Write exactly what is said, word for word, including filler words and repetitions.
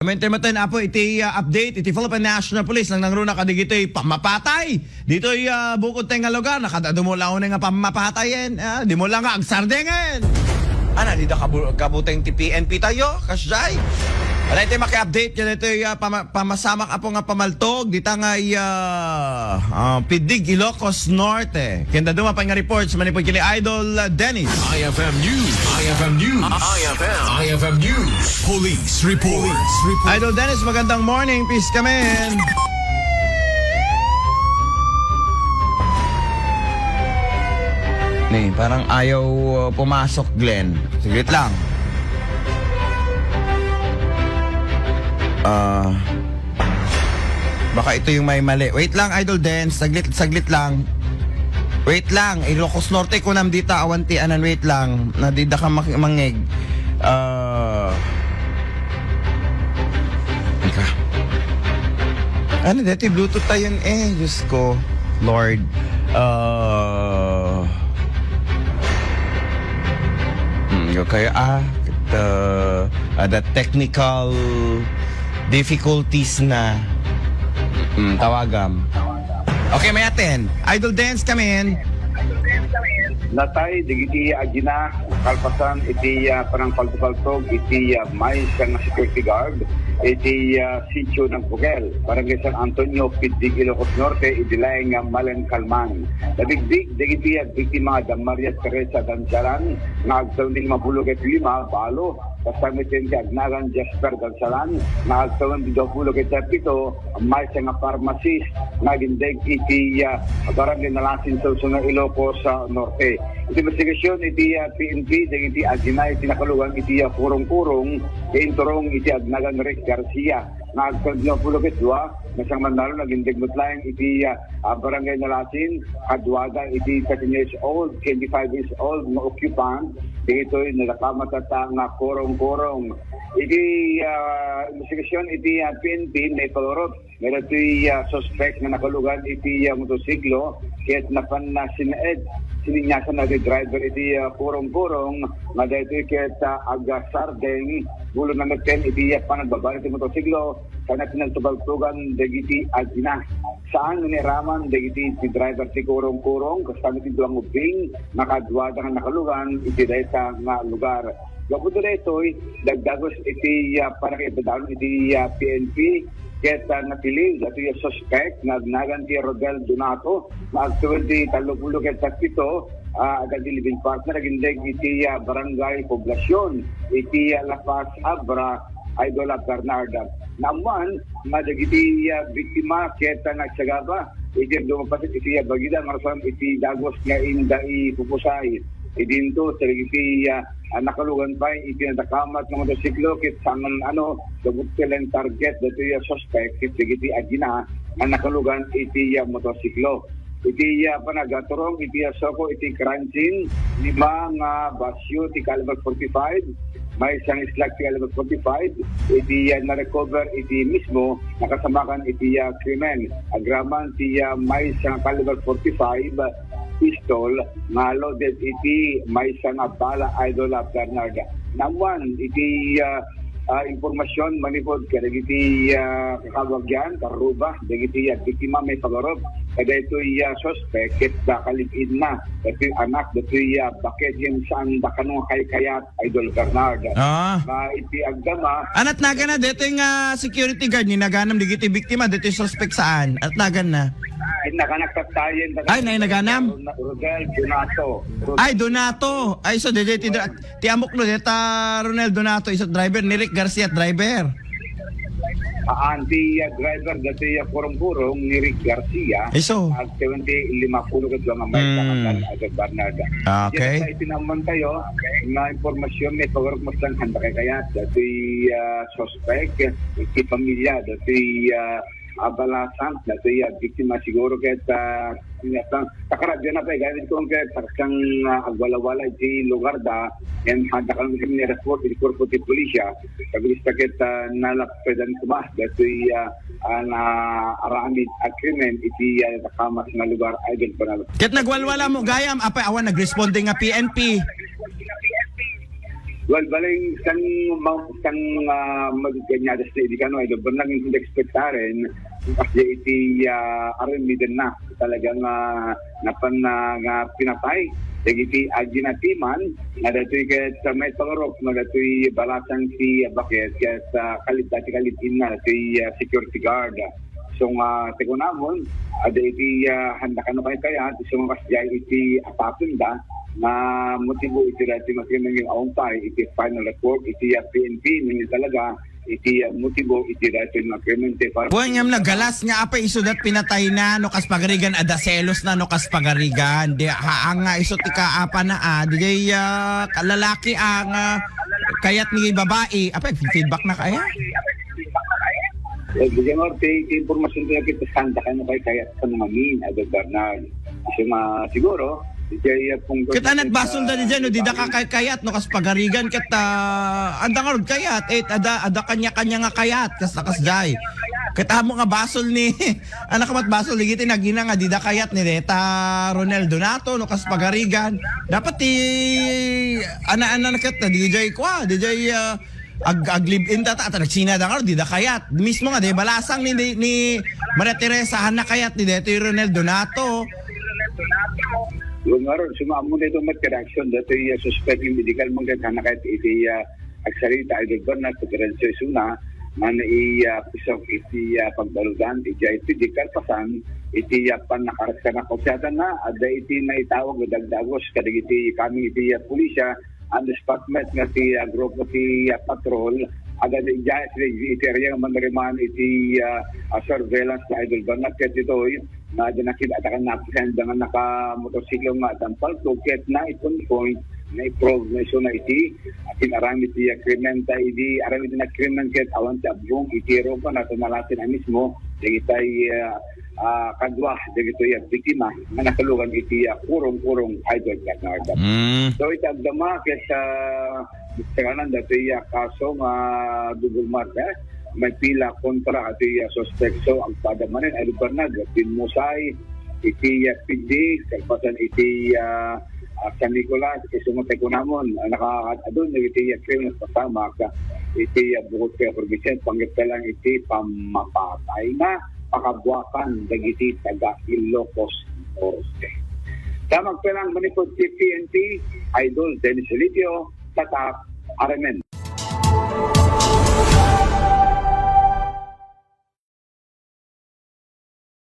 Maintayin mo tayo, Apo, iti, ah, update iti Philippine National Police nang nangruna kadagitoy pammapatay. Ditoy, ah, bukod tayo nga lugar, nakadadumula unay nga pammapatayen. Ah, di mo lang nga agsardengen. Ana, di da kabu-, kabuteng ti P N P tayo, kasjay. Wala iti maki-update, yan ito, ah, pama-, pamasamak, Apo, nga pamaltog. Dita nga, ah, ah, Pidig, Ilocos Norte. Kenda duma pa nga reports, manipod kini Idol, ah, Dennis. I F M News. I F M News. I F M. I F M News. Police report. Police report. Idol Dennis, magandang morning. Peace ka, man. Ni, parang ayaw, uh, pumasok, Glenn. Saglit lang. Ah, baka ito yung may mali. Wait lang, Idol Dennis. Saglit, saglit lang. Wait lang. Ilocos Norte kunam dita, awan ti anan. Wait lang. Nadida ka mak-, mangeg. Ah, teka. Ano, dati Bluetooth tayo yun eh. Diyos ko. Lord. Ah, hmm, okay, ah, the, ah, the technical difficulties na. Hmm, tawagam. Okay, may aten. Idol Dennis, come in. Natay dagiti agina kalpasan iti, ah, panangpaltupaltog iti, ah, maysa nga security guard iti, ah, Sitio Nagbukel, Barangay San Antonio, Pidig, Ilocos Norte, idi laeng nga Malen Kalman. Nabigbig dagiti, ah, biktima da Maria Teresa Gansalan nga agtawen ti lima puluh ket lima, balo, kasta met ti agnagan Jasper Gansalan nga agtawen ti dua puluh ket pito, maysa nga pharmacist nga agindeg iti, ah, Barangay Nalasin, Sursuna, Ilocos, ah, Norte. Iti investigasyon iti, ah, P N P, dagiti agina iti nakalugan iti, ah, kurong-kurong, inturong iti agnagan Rick Garcia nga agtawen ti lima puluh ket dua, maysa nga mannalon, agindeg met laeng iti, ah, ah, Barangay Nalasin, kaduada iti thirteen years old, twenty-five years old nga occupant, dagitoy nadakamat a ta-, nga kurong-kurong. Iti, ah, investigasyon iti, ah, P N P, naipalurot nga datoy, ah, suspek nga nakalugan iti, ah, motorsiklo ket napan na sinaed, sininyasan na ti driver iti, ah, kurong-kurong nga daytoy ket, ah, agasardeng, bulo na metten iti, ah, panagbaba iti motorsiklo, sana pinagtubaltugan dagiti agina. Saan nga nairaman dagiti ti driver ti kurong-kurong, kasta met ti dua nga ubbing, nakaduada nga nakalugan iti dayta nga lugar. Gapu daytoy, dagdagos iti, ah, pannakaibadaon iti, ah, P N P, ket, ah, napili datoy a suspek nga agnagan ti Rodel Donato, nga agtawen ti tallo puluh ket pito, ah, adda ti living partner, agindeg iti, ah, Barangay Poblacion, iti, ah, La Paz, Abra, Idol, ah, Bernard. Naammuan nga dagiti, ah, biktima ket, ah, nagsagaba iti dumapasit iti, ah, bagida nga arusam iti dagos nga inda ipupusay. Idinto, dagiti, ah, ah, nakalugan pay iti nadakamat nga motorsiklo ket saan, ano, gapu ta laeng target datoy a suspek ket dagiti agina nga nakalugan iti, ah, motorsiklo. Iti, ah, panagaturong iti, ah, suko iti crime scene, lima nga basyo ti caliber forty-five, maysa nga islag ti caliber forty-five, iti, ah, na-recover iti mismo nakasamakan iti, ah, krimen. Agraman ti, ah, maysa nga caliber forty-five pistol nga loaded iti maysa nga bala, Idol, ah, Bernard. Naammuan iti, ah, ah, impormasyon manipud kadagiti, ah, kakabagian, karuba, dagiti, ah, biktima, maipagarup kadaytoy, ah, suspek ket, ah, kalib-inna, datoy anak, datoy, ah, baket, ken saan dakano nga kaykayat, Idol Bernard. Ah. Nga iti agdama, anat nagana daytoy nga security guard ni naganam dagiti biktima, daytoy suspek saan? Anat naganna? Ay, naganak tattayen, ay, nay naganam? Rodel Donato. Ay, Donato. Ay, so, daytoy ti dra-, ti amok no, deta Ronel Donato, isu driver ni Rick Garcia, driver. Haan, ti, ah, driver dati, ah, kurong-kurong ni Rick Garcia. Isu. Agtawen ti lima puluh ket dua nga maysa nga, mm, Bernard. Okay. Iti naammuan tayo nga impormasyon, maipagarup met laeng kaykayat dati, ah, suspek, iti pamilya dati, ah, abalasan dati, ah, biktima siguro ket, ah, Ania, ta-, ta karabian na pay, gayam iti kung ket, ta kasta, ah, agwalawala iti lugar da, ken adda kami ni report iti kurpo ti pulisya, ta bilis ta ket, ah, nalappedan koma, datoy, ah, ah, naaramid a krimen iti, ah, nakamat nga lugar, Idol Bernard. Ket nagwalwala mo, gayam, apay awan nagresponde nga P N P. Well, bale, sang ma-, sang, ah, magganyadas na idi kano, ay, doon lang yung expectaren, kasi iti, ah, aramidenna, talagang, ah, napan na nga pinatay. Dagiti aginatiman, nga datoy ket sa may pangarok, nga datoy balasan ti, ah, baket, ket, ah, kalib-, dati kalib-inna, datoy, ah, security guard. So nga, ti kunamon, ada iti, ah, handa kano kay kayat, so nga kasdiay iti atapenda, nga motibo iti dati makrimen nga awan pay iti final report, iti, ah, P N P, nini talaga, iti, ah, motibo iti dati makrimen ti para Buwan ngem nagalas nga apay isu dat pinatay na, no, kas pagarigan, ada selos na, no, kas pagarigan. Di, ha, ang, ah, isu ti kaapa na, ah, di jay, ah, kalalaki ang, ah, kayat ni babae. Apay, feedback na kaya? Eh, bigyan mo, ti, ti impormasyon ko nakita santa kano kay kayat sa mga min, Idol Bernard. Kasi nga, siguro, di jay, ah, kung Ket anat basol da di jay, no, di da ka kay kayat, no, kas pagarigan, ket, ah, anda nga rod kayat, eh, ada, ada kanya-kanya nga kayat, kas, kas jay. Ket amo nga basol ni, anak mat basol, digiti nagina nga, di da kayat ni Reta Ronel Donato, no, kas pagarigan. Dapat ti, ana-, ana na ket, di jay kwa, di jay, ah, ag-, ag-live-in ta, ta, ta, nagsina da nga, di da kayat. Mismo nga, di balasang ni, ni, ni Maria Teresa, han na kayat ni Detoy Ronel Donato. Yung nga ron, sumamo na ito, mat, correction, datoy, uh, suspect yung medical, manggat han na kayat iti, uh, agsarita, Idol Bernard, sa Terence Suna, nga nai, uh, pisok iti, uh, pagbaludan, iti, uh, iti di kalpasan, iti, uh, pan nakaraksa na kausyatan na, ada iti naitawag, dagdagos, kadagiti kami iti, uh, pulisya, ang department nga ti, ah, grupo ti, ah, patrol, agad iti, iti area nga manariman iti, ah, ah, surveillance na Idol Bernard ket itoy, na dinakit atakan na senda nga naka-motorsiklo nga tampal to ket na ipon point na i-probe na isu na iti, akin aram iti, ah, krimen ta idi aram iti nagkrimen ket awan ti abbong iti rupa na tumalasin a mismo, dagitay, ah, ah, kadua dagitoy a biktima nga nakalugan iti, ah, kurong-kurong Idol Bernard. Mm. So, iti agdama ket, ah, sa kanan datoy, ah, kaso nga double murder, may pila kontra atoy, ah, suspect. So, agpada manen Idol Bernard, Pinmusay, iti, ah, Pigdi, kalpasan iti, ah, ah, San Nicolas, isu met ti kunamon, ah, nakaad-adun dagiti, ah, krimen pasamak, ah, iti, ah, bukod kay Provincial, panggep lang iti pammapatay na pakabuakan dagiti taga Ilocos Norte. Sa magpelang manipod ti P N P, Idol Dennis Olivio, Tatak, Aramen.